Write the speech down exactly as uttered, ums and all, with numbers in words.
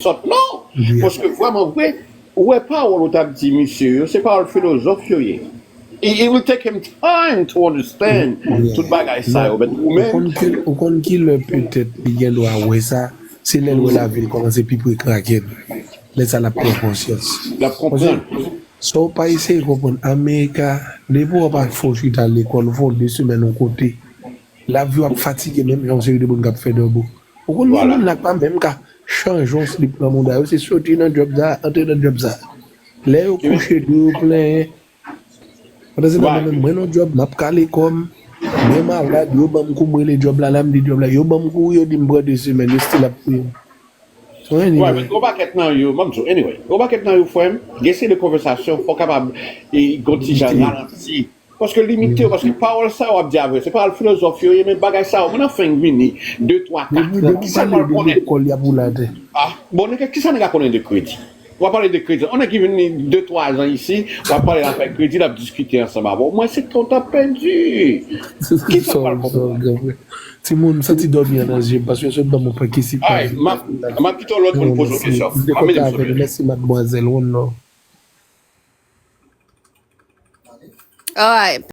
sòt non. Paske vrèman vre, ou wè pawòl ou t ap di misye yo, se pawòl filozòf yo ye. It will take him time to understand tout bagay sa yo, men ou menm. Ou konn ki lè petèt li gen dwa wè sa, se lè l wè lavi l kòmanse pi pre kraken. Lè sa l ap pran konsyans. L ap konprann. Sa w pa eseye konprann, Amerika, depi w pa fè w chita lekòl, ou fè w de semèn yon kote, lavi w ap fatige menm jan yon seri de moun k ap fè dòbo. Ou konn gen moun la k pa menm ka chanje yon slip nan mouda yo, se soti nan djòb sa, antre nan djòb sa. Lè yo kouche dou, yo plenyen. Pandan se tan mwen menm, mwen nan djòb, m ap kale kò m, mwen malad, yo ban m kou, m rele djòb la, la m di djòb la, yo ban m kou, yo di m pran de semèn, yo still ap touye m. So anyway. Yon pakèt nan yo, m ap di w, anyway, yon pakèt nan yo, frè m, gen seri de konvèsasyon, fò w kapab e, gon ti jan ralanti. Paske limite yo, paske pawòl sa yo w ap di avè, se pawòl filozòf yo ye, men bagay sa yo, moun nan fenk vini, de, twa, kat, trant, kisa l pral konnen? Kòl y ap woule atè. Ah, bon, nèg, kisa nèg la konnen de kredi? W ap pale de kredi. On nèg ki vini de, twa zan isi, w ap pale l afè kredi, l ap diskite ansanm avè w. Mwen, se tan w t ap pèdi. Kisa w pral konprann? Timoun, m santi dòmi an nan zye m, paske yo sot ban m yon pakèt sipay. M ap kite yon lòt moun poze w kesyon. M te kontan avè nou. Mèsi, madmwazèl. One love. Alright,